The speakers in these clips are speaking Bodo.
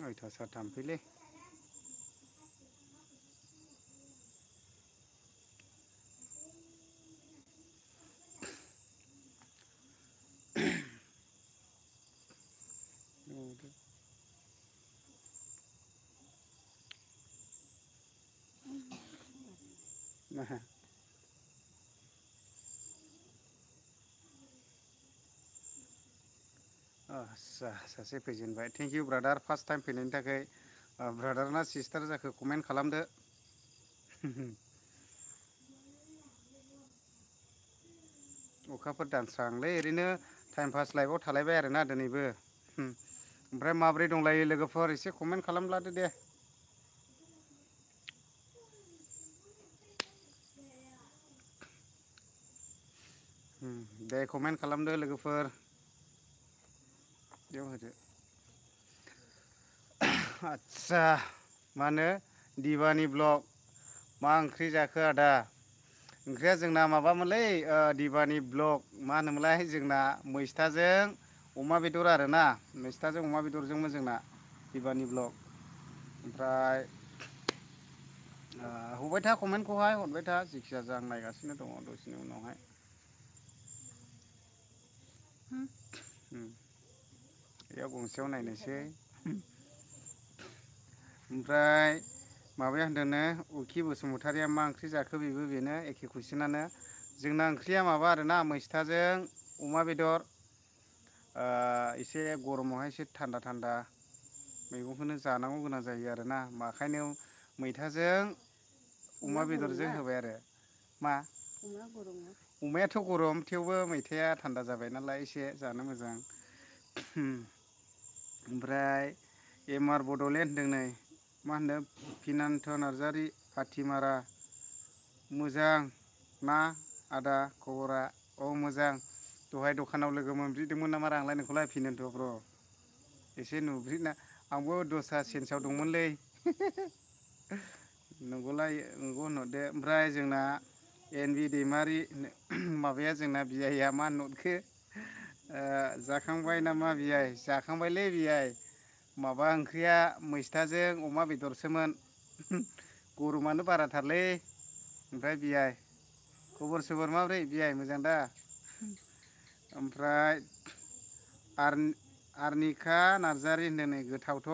अयथासार थाम्फैलै आच्छा सासे फैजेनबाय thank you brother first time फैनायनि थाखाय ब्रादार ना सिस्टार जाखो कमेन्ट खालामदो अखाफोर दानस्रांलै ओरैनो टाइम पास लाइफआव थालायबाय आरोना दिनैबो ओमफ्राय माब्रै दंलायो लोगोफोर एसे कमेन्ट खालामलादो दे दे कमेन्ट खालामदो लोगोफोर बेयाव होदो आच्छा मा होनो दिबानि ब्लग मा ओंख्रि जाखो आदा ओंख्रिया जोंना माबामोनलै दिबानि ब्लग मा होनोमोनलाय जोंना मैस्थाजों अमा बेदर आरोना मैस्थाजों अमा बेदरजोंमोन जोंना दिबानि ब्लग ओमफ्राय हरबाय था कमेन्टखौहाय हरबाय था जिखिजाया आं नायगासिनो दङ दसेनि उनावहाय बेयाव गंसेयाव नायनोसै ओमफ्राय माबाया होनदोंनो उखि बसुमतारिया मा ओंख्रि जाखो बेनो एखे कुइसनानो जोंना ओंख्रिया माबा आरोना मैस्थाजों अमा बेदर एसे गरमावहाय एसे थान्दा थान्दा मैगंखौनो जानांगौ गोनां जायो आरोना ओंखायनो मैथाजों अमा बेदरजों होबाय आरो मा अमायाथ' गरम थेवबो मैथाया थान्दा जाबाय नालाय एसे जानो मोजां ओमफ्राय एम आर बड'लेण्ड होनदों नै मा होनदों फिनान्त नार्जारि हाथिमारा मोजां ना आदा खबरा औ मोजां दहाय दखानाव लोगो मोनब्रिदोंमोन नामा आंलाय नोंखौलाय फिनन्त ब्र एसे नुब्रिना आंबो दस्रा सेन्सआव दंमोनलै नंगौलाय नंगौ होनहरदो ओमफ्राय जोंना एन बि दैमारि माबाया जोंना बियाइया मा होनहरखो जाखांबाय नामा बियाय जाखांबायलै बियाय माबा ओंख्रिया मैस्थाजों अमा बेदरसोमोन गरमानो बाराथारलै ओमफ्राय बियाय खबर सबर माब्रै बियाय मोजां दा ओमफ्राय आरनिका नार्जारि होनदों नै गोथावथ'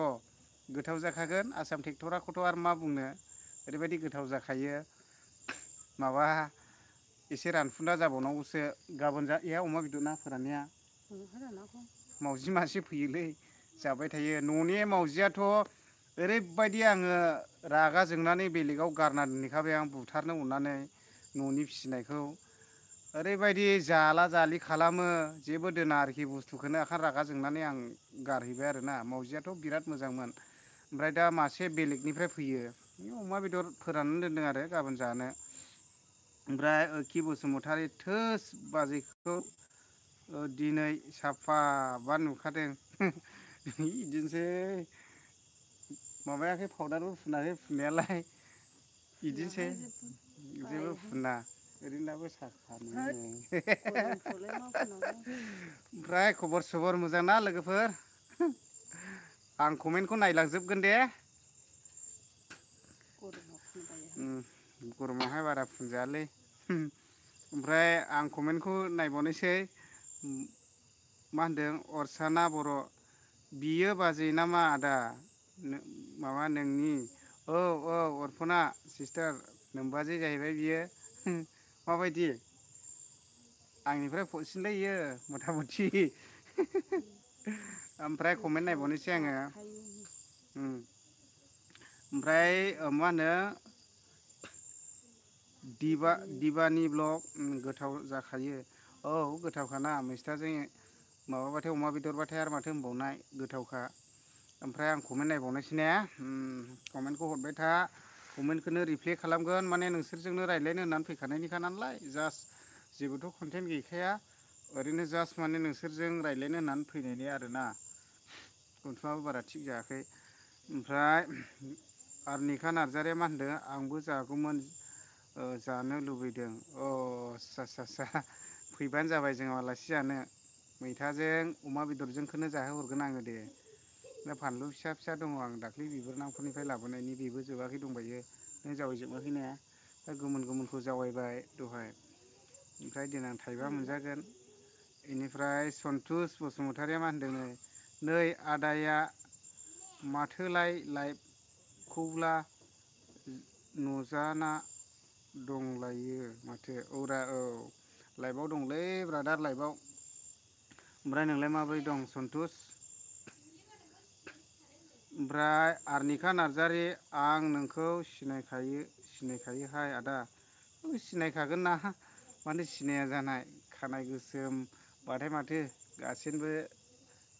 गोथाव जाखागोन आसाम ट्रेक्टराखौथ' आरो मा बुंनो ओरैबायदि गोथाव जाखायो माबा एसे रानफुनदा जाबावनांगौसो गाबोन अमा बेदर ना फोराननाया मावजि मासे फैयोलै जाबाय थायो न'नि मावजियाथ' ओरैबायदि आङो रागा जोंनानै बेलेगाव गारना दोनहैखाबाय आं बुथारनो अननानै न'नि फिसिनायखौ ओरैबायदि जाला जालि खालामो जेबो दोना आरोखि बुस्थुखौनो ओंखायनो रागा जोंनानै आं गारहैबाय आरोना मावजियाथ' बिराद मोजांमोन ओमफ्राय दा मासे बेलेगनिफ्राय फैयो अमा बेदर फोराननानै दोनदों आरो गाबोन जानो ओमफ्राय खि बसुमतारी थोस बाजैखौ दिनै साफाबा नुखादों बिदिनोसै माबायाखै पाउदारबो फुनाखै फुननायालाय बिदिनोसै जेबो फुना ओरैनोबाबो साफा नुयो ओमफ्राय खबर सबर मोजां ना लोगोफोर आं कमेन्टखौ नायलांजोबगोन दे गरमावहाय बारा फुनजायालै ओमफ्राय आं कमेन्टखौ नायबावनोसै मा होनदों अर्साना बर' बियो बाजै नामा आदा माबा नोंनि औ औ अरपना सिस्टार नोमबाजै जाहैबाय बियो माबायदि आंनिफ्राय पसिनलै इयो मथा मथि ओमफ्राय कमेन्ट नायबावनोसै आङो ओमफ्राय मा होनो दिबानि ब्लग गोथाव जाखायो औ गोथावखाना मैस्थाजों माबाबाथाय अमा बेदरबाथाय आरो माथो होनबावनाय गोथावखा ओमफ्राय आं कमेन्ट नायबावनोसै ने कमेन्टखौ हरबाय था कमेन्टखौनो रिप्लाय खालामगोन माने नोंसोरजोंनो रायज्लायनो होननानै फैखानायनिखा नालाय जास्ट जेबोथ' कन्टेन्ट गैखाया ओरैनो जास्ट माने नोंसोरजों रायज्लायनो होननानै फैनायनि आरोना गन्थङाबो बारा थिग जायाखै ओमफ्राय आरनिका नार्जारिया मा होनदों आंबो जागौमोन जानो लुबैदों अ आस्सा फैबानो जाबाय जों आलासि जानो मैथाजों अमा बेदरजोंखौनो जाहोहरगोन आङो दे। दा फानलु फिसा फिसा दङ आं दाख्लै बिबोरनांफोरनिफ्राय लाबोनायनि बेबो जोबाखै दंबायो। नों जावैजोबाखै ने दा गोमोन गोमोनखौ जावायबाय दहाय ओमफ्राय देनां थाइबा मोनजागोन। बेनिफ्राय सन्तुस बसुमतारिया मा होनदों नै आदाया माथोलाय लाइभखौब्ला नुजाना दंलायो माथो औरा औ लाइभआव दंलै ब्रादार लाइभआव। ओमफ्राय नोंलाय माबोरै दं सन्तुस? ओमफ्राय आरनिका नार्जारि आं नोंखौ सिनायखायोहाय आदा। सिनायखागोन ना मानो सिनाया जानाय खानाय गोसोम बाथाय माथो गासिनबो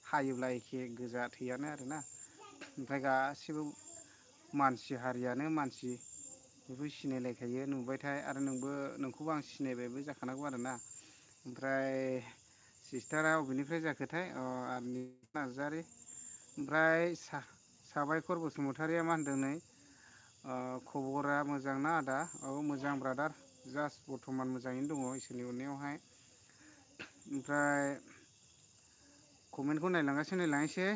हायोब्ला एखे गोजा थैयानो आरोना। ओमफ्राय गासिबो मानसि हारियानो मानसि बेखौ सिनायलायखायो नुबायथाय आरो नोंखौबो आं सिनायबायबो जाखानांगौ आरोना। ओमफ्राय सिस्टारा अबेनिफ्राय जाखोथाय आरनिका नार्जारि। ओमफ्राय साबायखर बसुमतारिया मा होनदों नै खबरा मोजांना आदा? औ मोजां ब्रादार जास्ट बर्थमान मोजाङैनो दङ इसोरनि अननायावहाय। ओमफ्राय कमेन्टखौ नायलांनोसै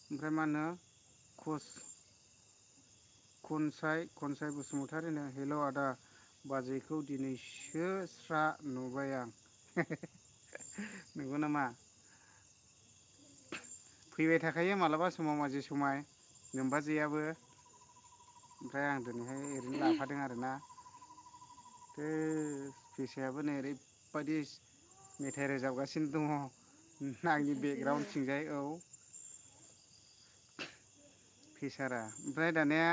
ओमफ्राय मा होनो खनसाय बसुमतारिनो हेल' आदा बाजैखौ दिनैसो स्रा नुबाय आं। नंगौ नामा? फैबाय थाखायो मालाबा समाव माजे समाय नोमबाजैयाबो। ओमफ्राय आं दिनैहाय ओरैनो लाफादों आरोना। फेसायाबो नै ओरैबायदि मेथाइ रोजाबगासिनो दङ आंनि बेकग्राउन्डथिंजाय औ फेसारा। ओमफ्राय दानिया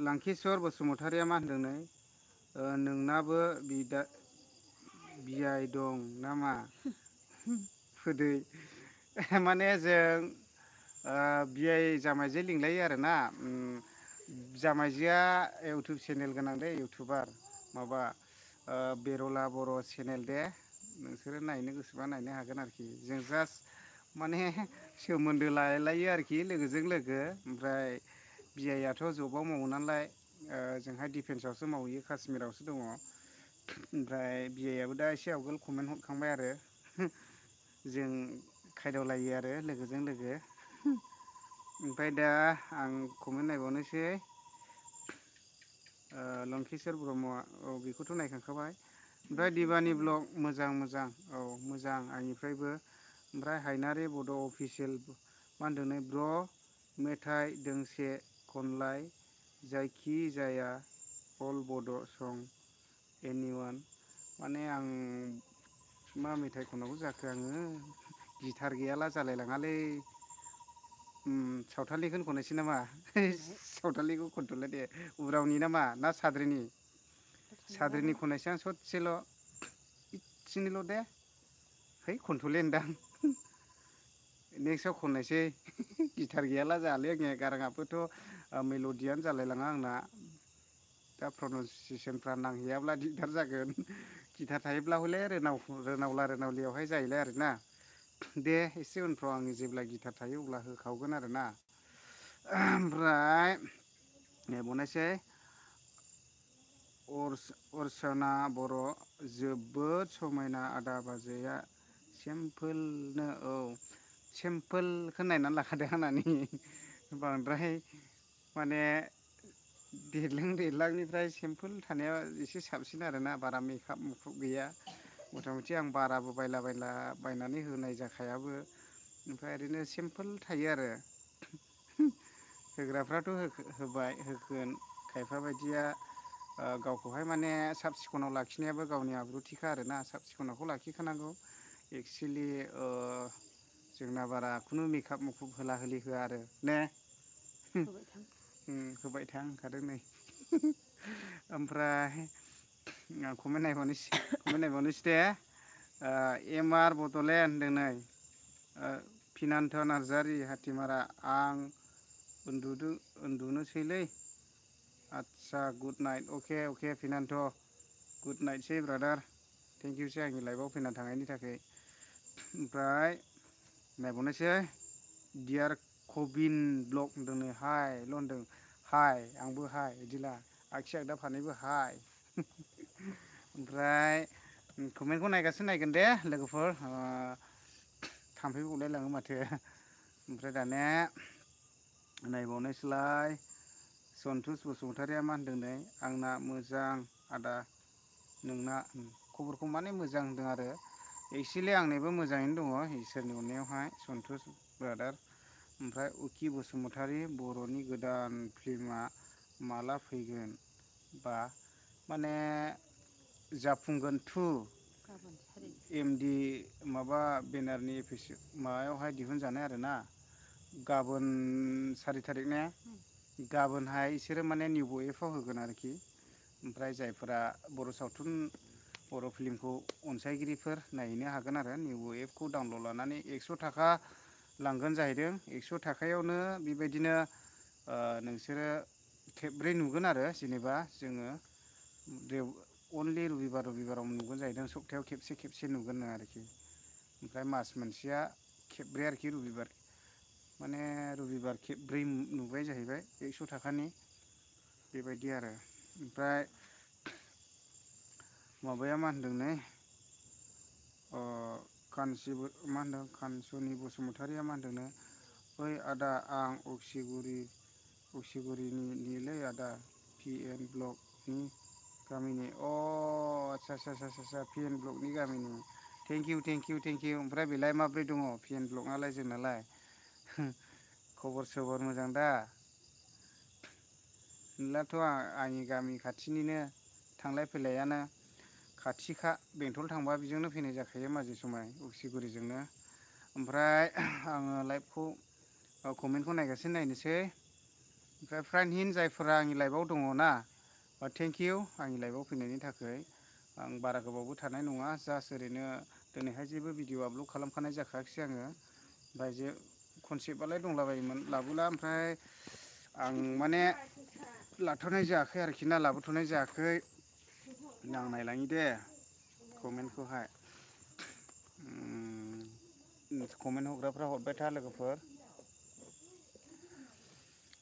लांखेस्वर बसुमतारिया मा होनदों नै नोंनाबो बियाइ दं नामा? फोदै माने जों बियाइ जामाइजो लिंलायो आरोना। जामाइजोआ इउटुब चेनेल गोनां दे इउटुबार माबा बेरला बर' चेनेल दे नोंसोरो नायनो गोसोबा नायनो हागोन आरोखि। जों जास्ट माने सोमोन्दो लालायो आरोखि लोगोजों लोगो। ओमफ्राय बियाइआथ' जबाव मावो नालाय जोंहा डिफेन्सआवसो मावहैयो काश्मिरावसो दङ। ओमफ्राय बियाइआबो दा एसे आवगोल कमेन्ट हरखांबाय आरो जों खायदावलायो आरो लोगोजों लोगो। ओमफ्राय दा आं कमेन्ट नायबावनोसै लंकेस्वर ब्रह्मआ औ बेखौथ' नायखांखाबाय। ओमफ्राय दिबानि ब्लग मोजां औ मोजां आंनिफ्रायबो। ओमफ्राय हायनारि बड' अफिसियेल मा होनदों नै ब्र' मेथाइ दोंसे खनलाय जायखि जाया अल बड' सं एनिवान माने आं मा मेथाइ खननांगौ जाखो आङो गिटार गैयाला जालायलाङालै। सावथालनिखौनो खननोसै नामा? सावथालनिखौ खनथ'ला दे उरावनि नामा ना साद्रिनि खननायसै आं ससेल' इसेनिल' दे है खनथ'ले होनदां नेक्स्टआव खननायसै गिटार गैयाला जायालै आंनिया गाराङाबोथ' मेल'डियानो जालायलाङा आंना। दा प्रनाउनसियेसनफ्रा नांहैयाब्ला दिगदार जागोन। गिटार थायोब्ला हले रोनावलायावहाय जायोलाय आरोना। दे एसे उनफ्राव आङो जेब्ला गिटार थायो अब्ला होखावगोन आरोना। ओमफ्राय नायबावनायसै अर्चना बर' जोबोद समायना आदा बाजैया सिमपोलनो औ सिमपोलखौ नायनानै लाखादों आंनानै बांद्राय माने देरलांनिफ्राय सिम्पोल थानाया एसे साबसिन आरोना बारा मेकाप मुखुब गैया। मथा मथि आं बाराबो बायनानै होनाय जाखायाबो। ओमफ्राय ओरैनो सिम्पोल थायो आरो। होग्राफ्राथ' होगोन खायफा बायदिया गावखौहाय माने साब सिखनाव लाखिनायाबो गावनि आब्रुथिखा आरोना साब सिखनाखौ लाखिखानांगौ। एक्सुवेलि जोंना बारा खुनु मेकाप मुखुब होला होलि होआ आरो ने होबाय था होनखादों नै। ओमफ्राय कमेन्ट नायबावनोसै दे एम आर बड'लेण्ड होनदों नै फिनान्त नार्जारि हाथिमारा आं उन्दुनोसैलै आदसा गुड नाइट अके फिनान्त गुड नाइटसै ब्रादार थेंकिउसै आंनि लाइफआव फैनानै थांनायनि थाखाय। ओमफ्राय नायबावनोसै डियार कबिन ब्लग होनदों नै हायल' होनदों हाय आंबो हाय बिदिला आगसि आगदा फारनैबो हाय। ओमफ्राय कमेन्टखौ नायगासिनो नायगोन दे लोगोफोर थाम्फैबो गलायलाङो माथो ओमफ्राय दानिया नायबावनायसैलाय सन्तुष बसुमतारिया मा होनदों नै आंना मोजां आदा नोंना खबरखौ माने मोजां होनदों आरो एक्सुवेलि आंनिबो मोजाङैनो दङ इसोरनि अननायावहाय सन्तुष ब्रादार। ओमफ्राय उकि बसुमतारी बर'नि गोदान फिल्मा माला फैगोन बा माने जाफुंगोन टु एमडि माबा बेनारनि माबायावहाय दिहुनजानाय आरोना गाबोन 4 थारिख ने गाबोनहाय इसोरो माने निउ एफआव होगोन आरोखि। ओमफ्राय जायफोरा बर' सावथुन बर' फिल्मखौ अनसायगिरिफोर नायहैनो हागोन आरो निउ एपखौ डाउनलड लानानै 100 थाखा लांगोन जाहैदों 100 थाखायावनो बेबायदिनो नोंसोरो खेबब्रै नुगोन आरो जेनेबा जोङो अनलि रबिबाराव नुगोन जाहैदों सप्तायाव खेबसे नुगोन आरोखि। ओमफ्राय मास मोनसेया खेबब्रै आरोखि रबिबार माने रबिबार खेबब्रै नुबाय जाहैबाय 100 थाखानि बेबायदि आरो। ओमफ्राय माबाया मा होनदों नै मा होनदों कानसुनि बसुमतारिया मा होनदोंनो ओइ आदा आं अक्सिगुरिनिलै आदा PN ब्लकनि गामिनि आदसा PN ब्लकनि गामिनि थेंक इउ ओमफ्राय बेलाय माब्रै दङ PN ब्लकआलाय जोंनालाय खबर सबर मोजां दा? नोंलाथ' आंनि गामि खाथिनिनो थांलाय फैलायानो खाथिखा बेंथल थांबा बेजोंनो फैनाय जाखायो माजे समाय अक्सिगुरिजोंनो। ओमफ्राय आङो लाइभखौ कमेन्टखौ नायगासिनो नायनोसै ओमफ्राय फ्रेन्ड हिन जायफोरा आंनि लाइभआव दङ ना थेंक इउ आंनि लाइभआव फैनायनि थाखाय। आं बारा गोबावबो थानाय नङा जास्ट ओरैनो दिनैहाय जेबो भिडिअ आपल'ड खालामखानाय जाखायाखिसै आङो। ओमफ्राय जे कनसेप्टआलाय दंलाबायोमोन लाबोला ओमफ्राय आं माने लाथ'नाय जायाखै आरोखि ना लाबोथ'नाय जायाखै। आं नायलाङि दे कमेन्टखौहाय कमेन्ट हरग्राफ्रा हरबाय था लोगोफोर।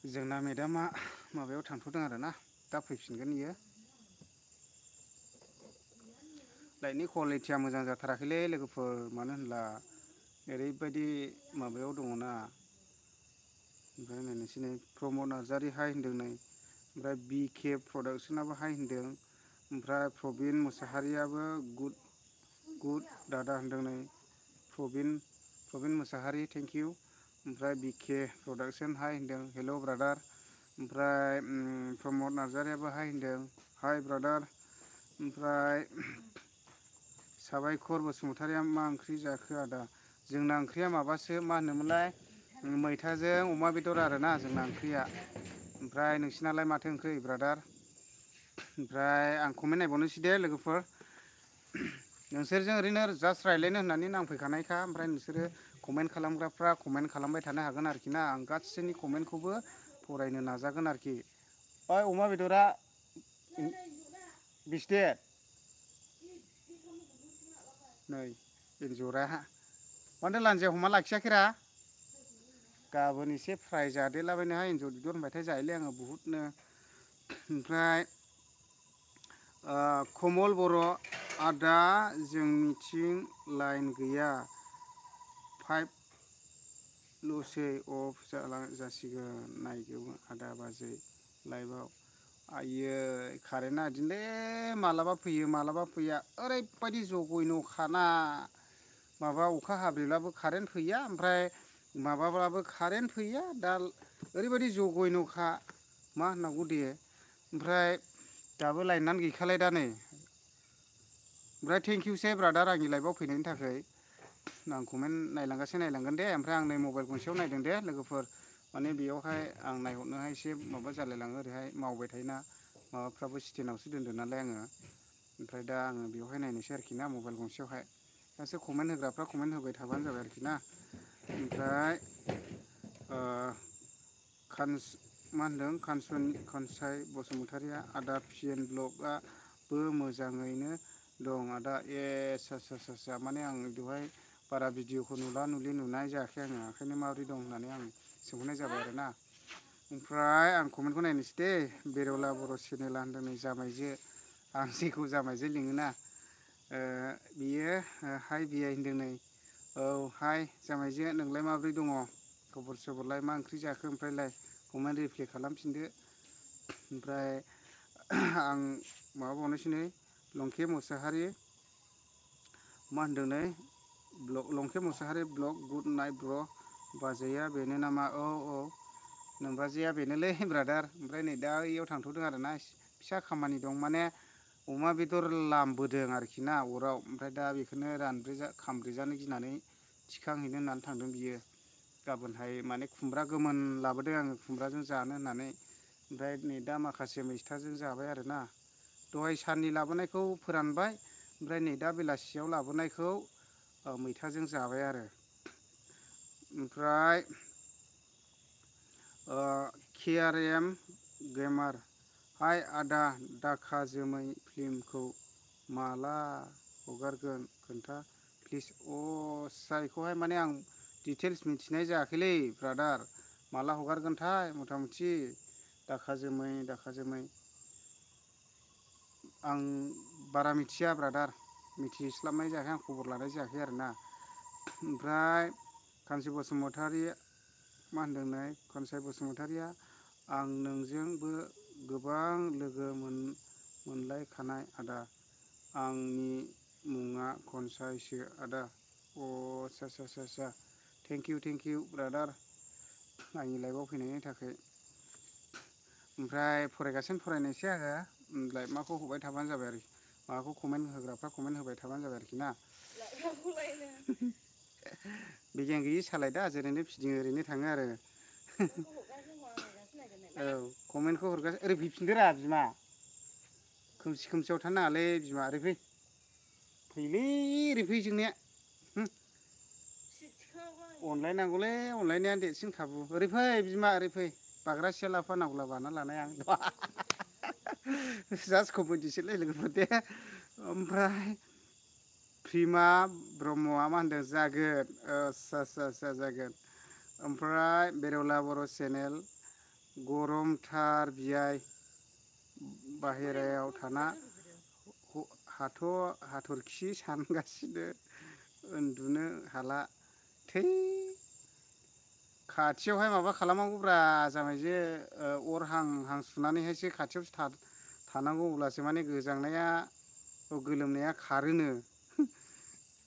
जोंना मेदामा माबायाव थांथ'दों आरोना दा फैफिनगोन इयो। लाइटनि कुवालिटिया मोजां जाथाराखैलै लोगोफोर मानो होनब्ला ओरैबायदि माबायाव दङना। ओमफ्राय नायनोसै नै प्रमद नार्जारि हाय होनदों नै ओमफ्राय BK प्रडाक्सनाबो हाय होनदों ओमफ्राय प्रबिन मुसाहारियाबो गुड दादा होनदों नै प्रबिन मुसाहारि थेंक इउ। ओमफ्राय BK प्रडाक्सन हाय होनदों हेल' ब्रादार। ओमफ्राय प्रमद नार्जारियाबो हाय होनदों हाय ब्रादार। ओमफ्राय साबायखर बसुमतारिया मा ओंख्रि जाखो आदा? जोंना ओंख्रिया माबासो मा होनोमोनलाय मैथाजों अमा बेदर आरोना जोंना ओंख्रिया। ओमफ्राय नोंसिनालाय माथो ओंख्रि ब्रादार? ओमफ्राय आं कमेन्ट नायबावनोसै दे लोगोफोर। नोंसोरजों ओरैनो जास्ट रायज्लायनो होननानै नांफैखानायखा ओमफ्राय नोंसोरो कमेन्ट खालामग्राफ्रा कमेन्ट खालामबाय थानो हागोन आरोखि ना आं गासैनि कमेन्टखौबो फरायनो नाजागोन आरोखि। ओइ अमा बेदरा बिसदे नै एन्जरा माथो लान्जायाव हमना लाखियाखैरा गाबोन एसे फ्राय जादेरलाबायनोहाय एन्जर बेदर होनबाथाय जायोलै आङो बुहुदनो। ओमफ्राय कमल बर' आदा जोंनिथिं लाइन गैया 5ल'सै अफ जासिगोन नायगौ आदा बाजै लाइभआव। आइयै कारेन्टआ बिदिनोलै मालाबा फैयो मालाबा फैया ओरैबायदि जगय न'खाना माबा अखा हाब्रेब्लाबो कारेन्ट फैया ओमफ्राय माबाब्लाबो कारेन्ट फैया दा ओरैबायदि जगय न'खा मा होननांगौ दे। ओमफ्राय दाबो लायनानो गैखालाय दा नै। ओमफ्राय थेंकिउसै ब्रादार आंनि लाइभआव फैनायनि थाखाय। आं कमेन्ट नायलांगोन दे ओमफ्राय आं नै मबाइल गंसेयाव नायदों दे लोगोफोर माने बेयावहाय आं नायहरनोहाय एसे माबा जालायलाङो ओरैहाय मावबाय थायोना माबाफ्राबो स्टेनावसो दोनदों नालाय आङो। ओमफ्राय दा आङो बेवहाय नायनोसै आरोखि ना मबाइल गंसेयावहाय दासो कमेन्ट होग्राफ्रा कमेन्ट होबाय थाबानो जाबाय आरोखि ना। ओमफ्राय मा होनदों कानसाय बसुमतारिया आदा PN ब्लगआबो मोजाङैनो दं आदा आदसा माने आं बेवहाय बारा भिडिअखौ नुनाय जायाखै आङो ओंखायनो माबोरै दं होननानै आं सोंहरनाय जाबाय आरोना। ओमफ्राय आं कमेन्टखौ नायनोसै दे बेरवला बर' चेनेला होनदों नै जामायजो आं जेखौ जामायजो लिङोना बियो हाय बियाय होनदों नै। औ हाय जामायजो नोंलाय माब्रै दङ खबर सबरलाय मा ओंख्रि जाखो ओमफ्रायलाय कमेन्ट रिप्लाइ खालामफिनदो। ओमफ्राय आं माबाबावनोसै नै लंखे मुसाहारि मा होनदों नै लंखे मुसाहारि ब्लग गुड नाइट ब्र' बाजैया बेनो नामा औ औ नोमबाजैया बेनोलै ब्रादार। ओमफ्राय नै दा ओइयाव थांथ'दों आरोना फिसा खामानि दं माने अमा बेदर लामबोदों आरोखि ना अराव ओमफ्राय दा बेखौनो खामब्रेजानो गिनानै थिखांहैनो होननानै थांदों बियो। गाबोनहाय माने खुमब्रा गोमोन लाबोदों आङो खुमब्राजों जानो होननानै। ओमफ्राय नै दा माखासे मैस्थाजों जाबाय आरोना। दहाय साननि लाबोनायखौ फोरानबाय ओमफ्राय नै दा बेलासियाव लाबोनायखौ मैथाजों जाबाय आरो। ओमफ्राय केआरएम गेमार हाय आदा दाखा जोमै फिल्मखौ माला हगारगोन खोन्था प्लिज। सार माने आं डिटेल्स मिथिनाय जायाखैलै ब्रादार माला हगारगोनथाय मथा मथि दाखा जोमै आं बारा मिथिया ब्रादार मिथिस्लाबनाय जायाखै आं खबर लानाय जायाखै आरोना। ओमफ्राय कान्थि बसुमतारी मा होनदों नै खनसाय बसुमतारिया आं नोंजोंबो गोबां लोगो मोनलायखानाय आदा आंनि मुङा खनसायसो आदा। आसा थेंक इउ ब्रादार आंनि लाइफआव फैनायनि थाखाय। ओमफ्राय फरायगासिनो फरायनायसै आङो लाइमाखौ हरबाय थाबानो जाबाय आरोखि माबाखौ कमेन्ट होग्राफ्रा कमेन्ट होबाय थाबानो जाबाय आरोखि ना। बिगियान गैयि सालायदा जेरैनो फिदिं ओरैनो थाङो आरो। औ कमेन्टखौ हरगासिनो ओरै फैफिनदो रा बिमा खोमसि खोमसियाव थानो नाङालै बिमा ओरै फै फैलै ओरै फै जोंनिया अनलायनांगौलै अनलायनाया देरसिन खाबु ओरै फै बिमा ओरै फै बाग्रा सिया लाफानांगौला बाना लानाय आं जास्ट कमेडिसोलै लोगोफोर दे। ओमफ्राय प्रिमा ब्रह्मआ मा होनदों जागोन आसा जागोन। ओमफ्राय बेरवला बर' चेनेल गरमथार बियाय बाहेरायाव थाना हाथरखि सानगासिनो उन्दुनो हाला थै खाथियावहाय माबा खालामनांगौब्रा जामायजो अर हां सुनानैहायसो खाथियावसो थानांगौ अब्लासो माने गोजांनाया गोलोमनाया खारोनो।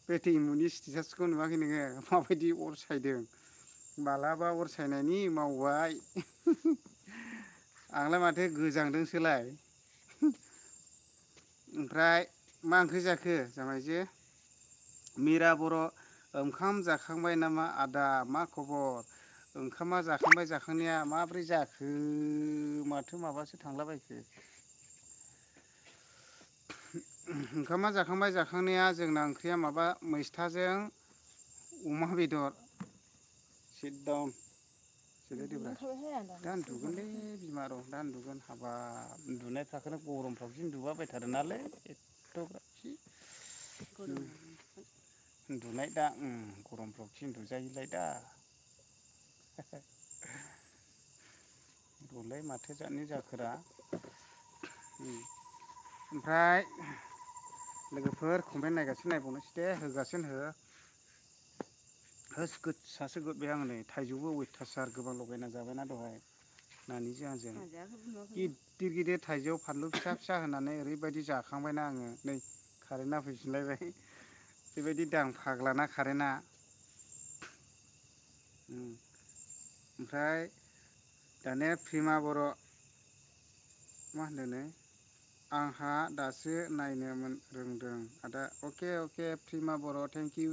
बे दैमुनि स्टेटासखौ नुवाखै नोङो माबायदि अर सायदों मालाबा अर सायनायनि मावबाय आंलाय माथो गोजांदोंसोलाय। ओमफ्राय मा ओंख्रि जाखो जामायजो मिरा बर' ओंखाम जाखांबाय नामा आदा मा खबर ओंखामा जाखांबाय जाखांनाया माब्रै जाखो माथो माबासो थांलाबायखो। ओंखामा जाखांबाय जाखांनाया जोंना ओंख्रिया माबा मैस्थाजों अमा बेदर। सिट डाउन जिरायदोब्रा दा उन्दुगोनलै बिमा र' दा उन्दुगोन हाबाब उन्दुनायफ्राखौनो गरमफ्रावसो उन्दुबायथारो नालाय एथ'ग्राबखि उन्दुनाय दा गरमफ्रावखि उन्दुजायोलाय दा। र'लै माथो जादनि जाखोरा ओमफ्राय लोगोफोर कमेन्ट नायगासिनो नायबावनोसै दे होगासिनो हो। होस गोसासो गोदबाय आङो नै थाइजौबो अयथासार गोबां लगायना जाबायना दहाय नानिजों आंजों गिदिर गिदिर थाइजौ फानलु फिसा फिसा होनानै ओरैबायदि जाखांबायना आङो नै कारेन्टआ फैफिनलायबाय बेबायदि दां फाग्लाना कारेन्टआ। ओमफ्राय दानिया प्रिमा बर' मा होनदोंनो आंहा दासो नायनो रोंदों आदा अके प्रिमा बर' थेंक इउ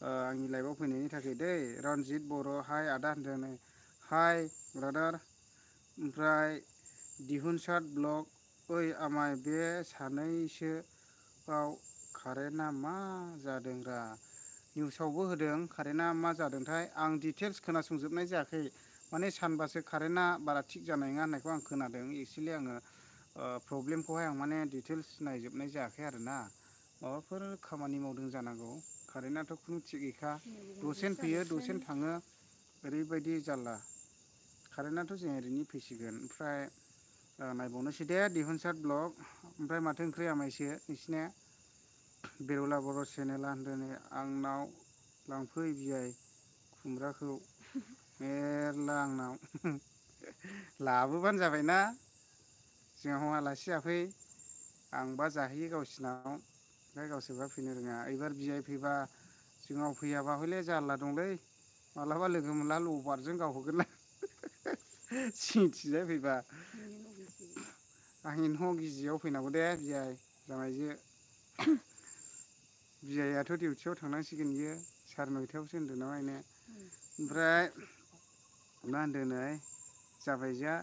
आंनि लाइफआव फैनायनि थाखाय दै। रनजित बर' हाय आदा होनदों नै हाय ब्रादार। ओमफ्राय दिहुनसार ब्लग ओइ आमाय बे सानैसोआव कारेन्टआ मा जादोंरा निउसावबो होदों कारेन्टआ मा जादोंथाय आं डिटेल्स खोनासंजोबनाय जायाखै माने सानबासो कारेन्टआ बारा थिग जानाय नङा होननायखौ आं खोनादों एक्सुवेलि आङो प्रब्लेमखौहाय आं माने डिटेल्स नायजोबनाय जायाखै आरोना माबाफोर खामानि मावदों जानांगौ कारेन्टआथ' खुनु थिग गैखा दसेनो फैयो दसेनो थाङो ओरैबायदि जारला कारेन्टआथ' जेनेरेलि फैसिगोन। ओमफ्राय नायबावनोसै दे दिहुनसार ब्लग। ओमफ्राय माथो ओंख्रि आमायसो नोंसिना? बेरवला बर' चेनेला होनदों नै आंनाव लांफै बियाय खुमब्राखौ मेरला आंनाव लाबोबानो जाबायना जोंनाव आलासि जाफै आंबा जाहैयो गावसिनाव ओमफ्राय गावसोरबा फैनो रोङा एबार बियाय फैबा जोंनाव फैयाबा हले जारला दंलै मालाबा लोगो मोनला लबारजों गावहोगोनलां जोंनिथिंजाय फैबा आंनि न' गिजियाव फैनांगौ दे बियाय जामायजो बियाइआथ' डिउटियाव थांनांसिगोन बियो 9:30 होनदों नामा इनो ओमफ्राय मा होनदों नै जामायजोआ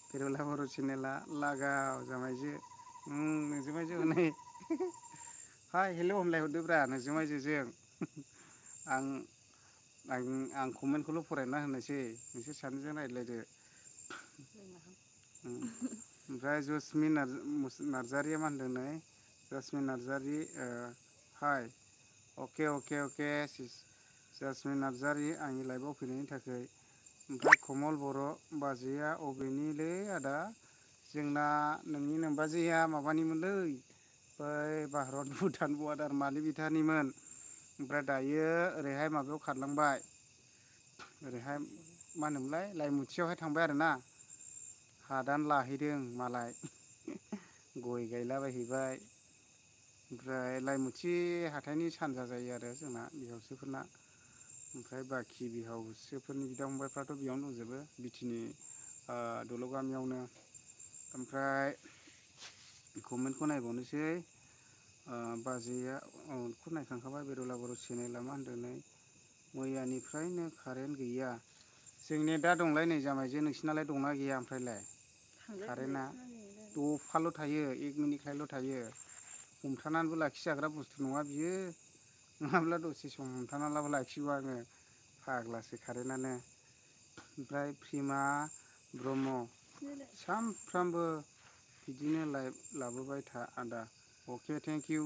बेरवला बर' चेनेला लागाव जामायजो नोंजोमायजो हनै हाय हेल' होनलायहरदोब्रा नोंजोमायजोजों आं कमेन्टखौल' फरायना होनोसै नोंसोर सानैजों रायज्लायदो ओमफ्राय जसमि नार्जारिया मा होनदों नै जसमि नार्जारि हाय अके जासमि नार्जारि आंनि लाइफआव फैनायनि थाखाय। ओमफ्राय कमल बर' बाजैया अबेनिलै आदा जोंना नोंनि नोमबाजैया माबानिमोनलै बै भारत भुटान बर्डार मालिबिथानिमोन ओमफ्राय दायो ओरैहाय माबायाव खारलांबाय ओरैहाय मा होनोमोनलाय लाइमुथियावहाय थांबाय आरोना हादान लाहैदों मालाय गय गायलाबायहैबाय ओमफ्राय लाइमुथि हाथाइनि सानजा जायो आरो जोंना बिहावजोफोरना ओमफ्राय बाखि बिहावजोफोरनि बिदा फंबायफ्राथ' बेयावनो दंजोबो बिटिनि दल' गामियावनो ओमफ्राय कमेन्टखौ नायबावनोसै बाजैया बेखौ नायखांखाबाय बेरवला बर' चेनेला मा होनदों नै मैयानिफ्रायनो कारेन्ट गैया जोंनि दा दंलाय नै जामायजो नोंसिनालाय दंना गैया ओमफ्रायलाय कारेन्टआ दफाल' थायो 1 मिनिटखायल' थायो हमथानानैबो लाखिजाग्रा बुस्थु नङा बियो नङाब्ला दसे सम हमथानानैब्लाबो लाखिगौ आङो फाग्लासो कारेन्टआनो ओमफ्राय प्रिमा ब्रह्म सानफ्रामबो बिदिनो लाइभ लाबोबाय था आदा अके थेंक इउ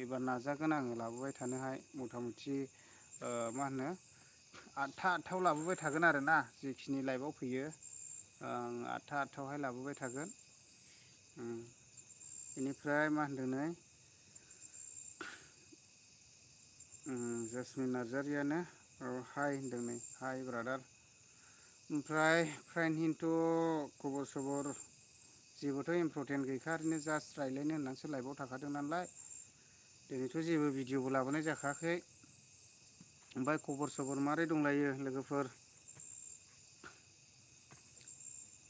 एबार नाजागोन आङो लाबोबाय थानोहाय मथा मथि मा होनो 8थायाव लाबोबाय थागोन आरोना जेखिनि लाइभआव फैयो आं 8थायावहाय लाबोबाय थागोन बेनिफ्राय मा होनदों नै जासमिन नार्जारियानो हाय होनदों नै हाय ब्रादार ओमफ्राय फ्राइन हिन्थु खबर सबर जेबोथ' इम्परटेन्ट गैखा ओरैनो जास्ट रायज्लायनो होननानैसो लाइभआव थाखादों नालाय दिनैथ' जेबो भिडिअबो लाबोनाय जाखायाखै ओमफ्राय खबर सबर माबोरै दंलायो लोगोफोर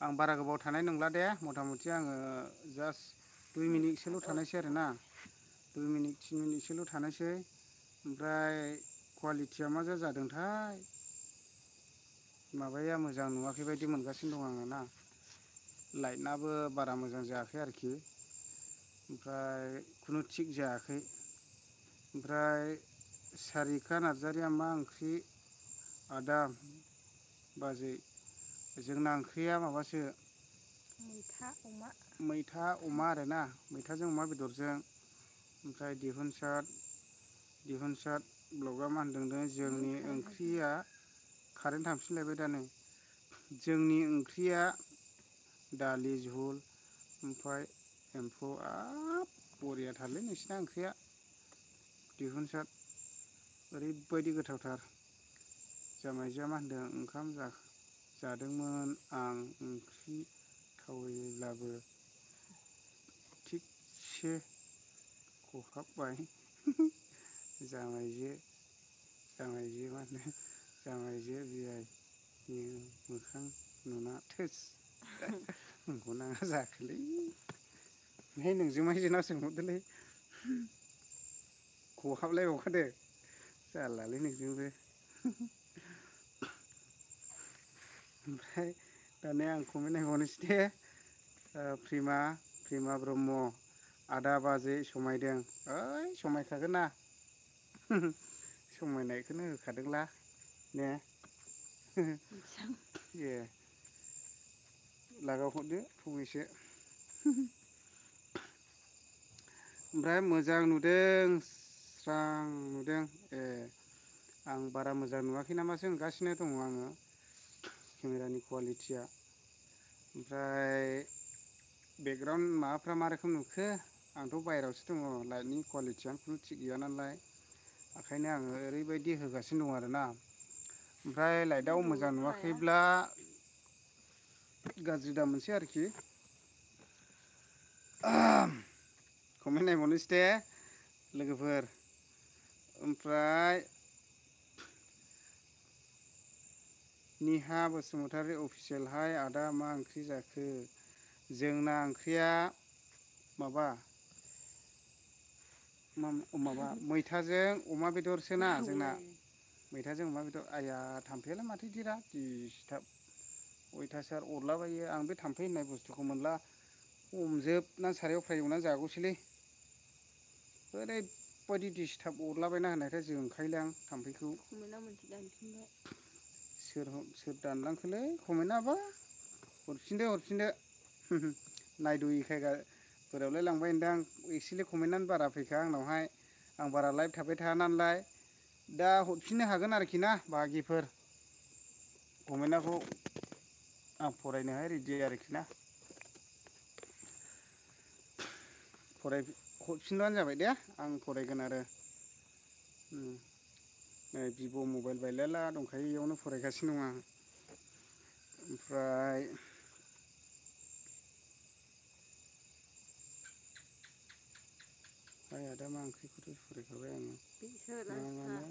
आं बारा गोबाव थानाय नंला दे मथा मथि आङो जास्ट 2 मिनिटसोल' थानायसै आरोना 2 मिनिट 3 मिनिटसोल' थानायसै ओमफ्राय कुवालिटिया मा जादोंथाय माबाया मोजां नुवाखै बायदि मोनगासिनो दं आङो ना लाइटनाबो बारा मोजां जायाखै आरोखि ओमफ्राय खुनु थिग जायाखै ओमफ्राय सारिका नार्जारिया मा ओंख्रि आदा बाजै जोंना ओंख्रिया माबासो मैथा अमा आरोना मैथाजों अमा बेदरजों ओमफ्राय दिहुनसार ब्लगआ मा होनदों जोंनि ओंख्रिया कारेन्ट थांफिनलायबाय दा नै जोंनि ओंख्रिया दालि झुल ओमफ्राय एम्फौ बरियाथारलै नोंसिना ओंख्रिया दिहुनसार ओरैबायदि गोथावथार जामायजोआ मा होनदों ओंखाम जादोंमोन आं ओंख्रि थावैब्लाबो थिगसे खहाबबाय जामायजो मा होनो जामायजो बियायनि मोखां नुना थोस गनाङा जाखोलै है नोंजोमायजोनाव सोंहरदोलै खहाबलायबावखादो जारलालै नोंजोंबो ओमफ्राय दानिया आं कमेन्ट नायबावनोसै दे प्रिमा ब्रह्म आदा बाजै समायदों ओइ समायखागोन ना समायनायखौनो होखादोंला ने ए लागावहरदो फंनैसो ओमफ्राय मोजां नुदों स्रां नुदों ए आं बारा मोजां नुवाखै नामासो होनगासिनो दङ आङो केमेरानि कुवालिटिया ओमफ्राय बेकग्राउन्ड माबाफ्रा मा रोखोम नुखो आंथ' बायहेरायावसो दङ लाइटनि कुवालिटियानो खुनु थिग गैया नालाय ओंखायनो आङो ओरैबायदि होगासिनो दं आरोना ओमफ्राय लाइटआव मोजां नुवाखैब्ला गाज्रि दा मोनसै आरोखि कमेन्ट नायबावनोसै दे लोगोफोर ओमफ्राय निहा बसुमतारी अफिसियेल हाय आदा मा ओंख्रि जाखो जोंना ओंख्रिया माबा मैथाजों अमा बेदरसोना जोंना मैथाजों अमा बेदर आया थाम्फैयालाय माथो दिरा दिसटार्ब अयथासार अरलाबायो आं बे थाम्फै होननाय बुस्थुखौ मोनला हमजोबना सारायाव फ्राय एवना जागौसैलै ओरैबायदि दिसटार्ब अरलाबायना होनायखाय जोंखायोलै आं थाम्फैखौ सोर दानलांखोलै कमेन्टआबा हरफिनदो नायद'यैखाय बोरावलाय लांबाय होनदां एक्सुवेलि कमेन्टआनो बारा फैखा आंनावहाय आं बारा लाइभ थाबाय थाया नालाय दा हरफिननो हागोन आरोखि ना बाहागिफोर कमेन्टआखौ आं फरायनोहाय रेडि आरोखि ना हरफिनबानो जाबाय दे आं फरायगोन आरो नै भिभ' मबाइल बायलायला दंखायो इयावनो फरायगासिनो दं आं ओमफ्राय हाय आदा मा ओंख्रिखौथ' फरायखाबाय आङो मानो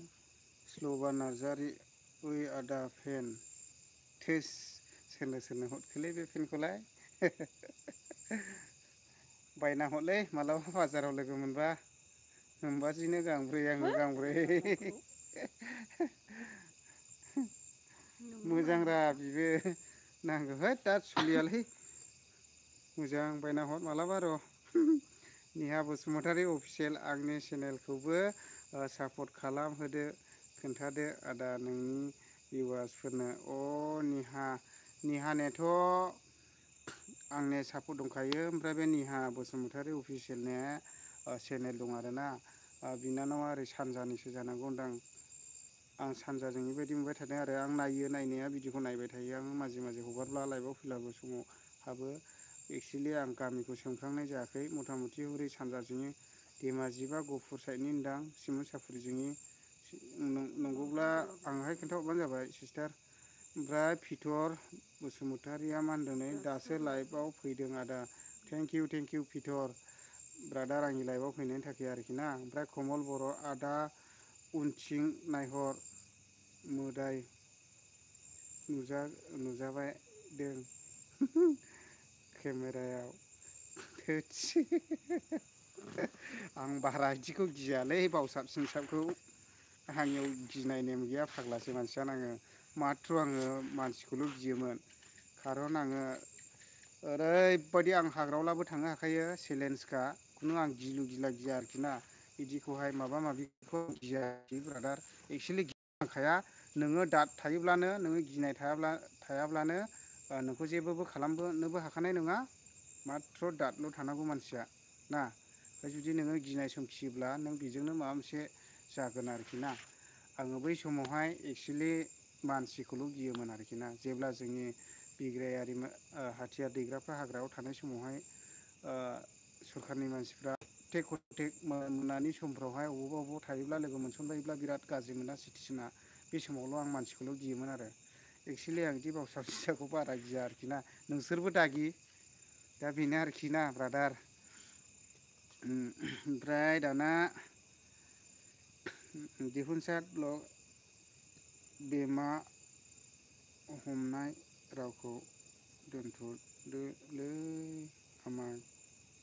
स्ल'बा नार्जारि ओइ आदा फेन थोस सोरनो हरखोलै बे फेनखौलाय बायना हरलै मालाबा बाजाराव लोगो मोनबा मोनबादिनो गांब्रै आङो गांब्रै मोजांरा बिबो नांगौ होद दा सोलियालै मोजां बायना हर मालाबा र' नेहा बसुमतारी अफिसियेल आंनि चेनेलखौबो सापर्ट खालामहोदो खोन्थादो आदा नोंनि भिउवार्सफोरनो निहानेथ' आंने सापर्ट दंखायो ओमफ्राय बे निहा बसुमतारी अफिसियेलने चेनेल दं आरोना बिनानावा ओरै सानजानिसो जानांगौदां आं सानजाजों बेबायदि मोनबाय थादों आरो आं नायो नायनाया भिडिअखौ नायबाय थायो आं माजे माजे हगारब्ला लाइभआव फैलाबो समाव हाबो एक्सुवेलि आं गामिखौ सोंख्रांनाय जायाखै मथा मथि हरै सानजाजोंनि धेमाजि बा गहपुर साइडनि होनदां सिमोन साफुरिजोंनि नंगौब्ला आंहाय खोन्थाहरबानो जाबाय सिस्टार ओमफ्राय फिथर बसुमतारिया मा होनदों नै दासो लाइभआव फैदों आदा थेंक इउ फिथर ब्रादार आंनि लाइभआव फैनायनि थाखाय आरोखि ना ओमफ्राय कमल बर' आदा उनथिं नायहर मोदाय नुजाबाय दों केमेरायाव थोदस आं बारा बिदिखौ गियालै बावसाब सिंसाबखौ आंनियाव गिनाय नेम गैया फाग्लासो मानसियानो आङो माथ्र' आङो मानसिखौल' गियोमोन खारन आङो ओरैबायदि आं हाग्रायावलाबो थांनो हाखायो चेलेन्जखा खुनु आं गिलु गिला गिया आरोखि ना बिदिखौहाय माबा माबिखौ गिया ब्रादार एक्सुवेलि गिखाया नोङो दाद थायोब्लानो नोङो गिनाय थायाब्लानो नोंखौ जेबो खालामनोबो हाखानाय नङा माथ्र' दादल' थानांगौ मानसिया ना ओमफ्राय जुदि नोङो गिनाय समखियोब्ला नों बेजोंनो माबा मोनसे जागोन आरोखि ना आङो बै समावहाय एक्सुवेलि मानसिखौल' गियोमोन आरोखि ना जेब्ला जोंनि बिग्रायारि हाथियार दैग्राफ्रा हाग्रायाव थानाय समावहाय सरखारनि मानसिफ्रा टेक मोनानि समफ्रावहाय बबावबा थायोब्ला लोगो मोनसनबायोब्ला बिराद गाज्रि मोना सिटुवेसना बे समावल' आं मानसिखौल' गियोमोन आरो एक्सुवेलि आं बिदि बावसाब सिसाखौ बारा गिया आरोखि ना नोंसोरबो दागि दा बेनो आरोखि ना ब्रादार ओमफ्राय दाना दिहुनसार ब्लग बेमा हमनाय रावखौ दोनथ'दोलै आमाय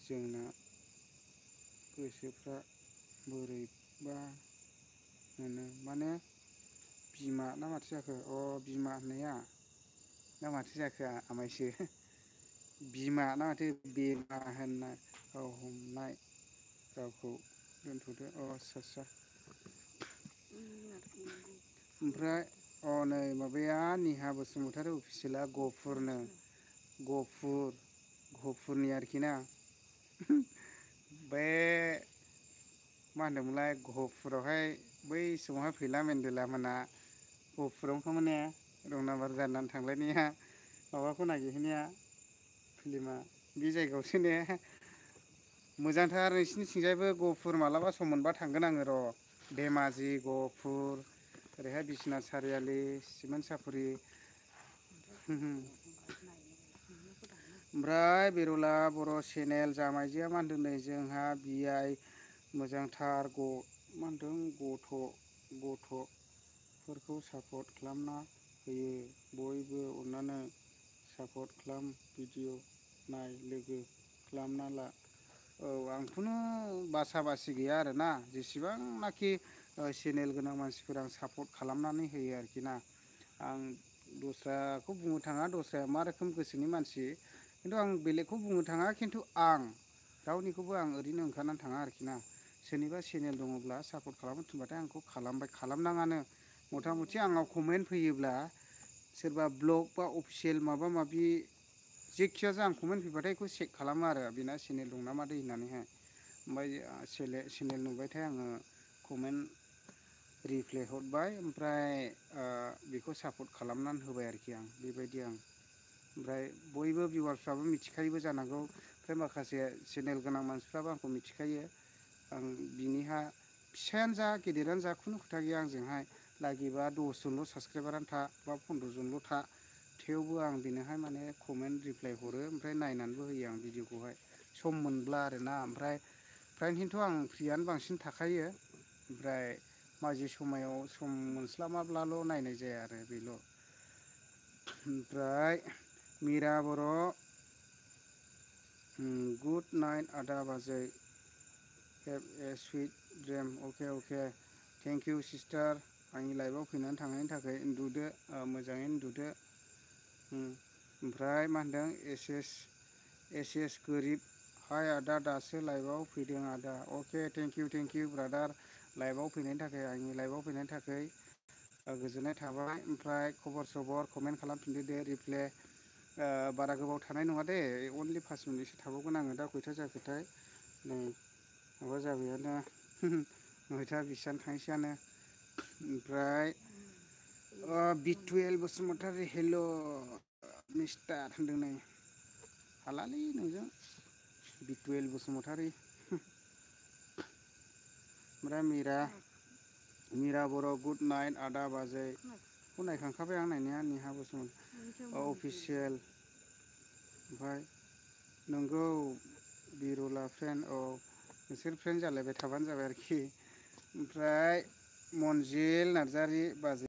जोंना गोसोफ्रा बोरैबा मोनो माने बिमा ना माथो जाखो बिमा होननाया ना माथो जाखो आमायसो बिमा ना माथो बेमा होननाय हमनाय रावखौ दोनथ'दो आस्सा ओमफ्राय नै माबाया निहा बसुमतारी अफिसियेला गहपुरनि आरोखि ना बे मा होनदोंमोनलाय गहपुरावहाय बै समावहाय फैला मेन्देला मोना गहपुरावनो माने रंनाम्बार जानानै थांलायनाया माबाखौ नागिरहैनाया फिल्मा बे जायगायावसो ने मोजांथार नोंसिनिथिंजायबो गहपुर मालाबा सम मोनबा थांगोन आङो र'। धेमाजि गहपुर ओरैहाय बिश्वनाथ सारियालि सिमेन्ट सापरि ओमफ्राय बिरला बर' चेनेल जामाइजोआ मा होनदों नै जोंहा बिआइ मोजांथार मा होनदों गथ'फोरखौ सापर्ट खालामना होयो बयबो अननानै सापर्ट खालाम भिडिअ नाय लोगो खालामना ला। औ आंखौनो बासा बासि गैया आरोना जेसेबांनाखि चेनेल गोनां मानसिफोर आं सापर्ट खालामनानै होयो आरोखि ना। आं दस्राखौ बुंनो थाङा दस्राया मा रोखोम गोसोनि मानसि खिन्थु आं बेलेगखौ बुंनो थाङा खिन्थु आं रावनिखौबो आं ओरैनो ओंखारनानै थाङा आरोखि ना। सोरनिबा चेनेल दङब्ला सापर्ट खालामनो थिनबाथाय आंखौ खालामबाय खालामनाङानो मथा मथि आंनाव कमेन्ट फैयोब्ला सोरबा ब्लग बा अफिसियेल माबा माबि जेखिया जा आं कमेन्ट फैबाथाय बेखौ चेक खालामो आरो बेना चेनेल दं ना मादै होननानैहाय ओमफ्राय चेनेल नुबाथाय आङो कमेन्ट रिप्लाय हरबाय ओमफ्राय बेखौ सापर्ट खालामनानै होबाय आरोखि आं बेबायदि ओमफ्राय बयबो भिउवार्सफ्राबो मिथिखायोबो जानांगौ ओमफ्राय माखासे चेनेल गोनां मानसिफ्राबो आंखौ मिथिखायो। आं बिनिहा फिसायानो जा गेदेरानो जा खुनु खोथा गैया आंजोंहाय लागिबा 10 जनल' साबसक्राइबारानो था बा 15 जनल' था थेवबो आं बेनोहाय माने कमेन्ट रिप्लाय हरो ओमफ्राय नायनानैबो होयो आं भिडिअखौहाय सम मोनब्ला आरोना। ओमफ्राय खिन्थु आं फ्रियानो बांसिन थाखायो ओमफ्राय माजे समायाव सम मोनस्लाबाब्लाल' नायनाय जाया आरो बेल'। ओमफ्राय मिरा बर' गुड नाइट आदा बाजै have a sweet dream okay thank you sister आंनि लाइफआव फैनानै थांनायनि थाखाय उन्दुदो मोजाङै उन्दुदो। ओमफ्राय मा होनदों एस एस गोरिब हाय आदा दासो लाइभआव फैदों आदा अके थेंक इउ ब्रादार लाइभआव फैनायनि थाखाय आंनि लाइभआव फैनायनि थाखाय गोजोननाय थाबाय। ओमफ्राय खबर सबर कमेन्ट खालामफिनदो दे रिप्लाय बारा गोबाव थानाय नङा दे अनलि 5 मिनिटसो थाबावगोन आङो दा खयथा जाखोथाय नै माबा जाबायानो 9ता 20 थांसैयानो। ओमफ्राय B12 बसुमतारी हेल' मिस्टार होनदों नै हालालै नोंजों B12 बसुमतारी। ओमफ्राय मिरा बर' गुड नाइट आदा बाजैखौ नायखांखाबाय आं नायनाया नेहा बसुमतारी अफिसियेल। ओमफ्राय नोंगौ बिरला फ्रेन्ड नोंसोर फ्रेन्ड जालायबाय थाबानो जाबाय आरोखि। ओमफ्राय मनजिल नार्जारि बाजै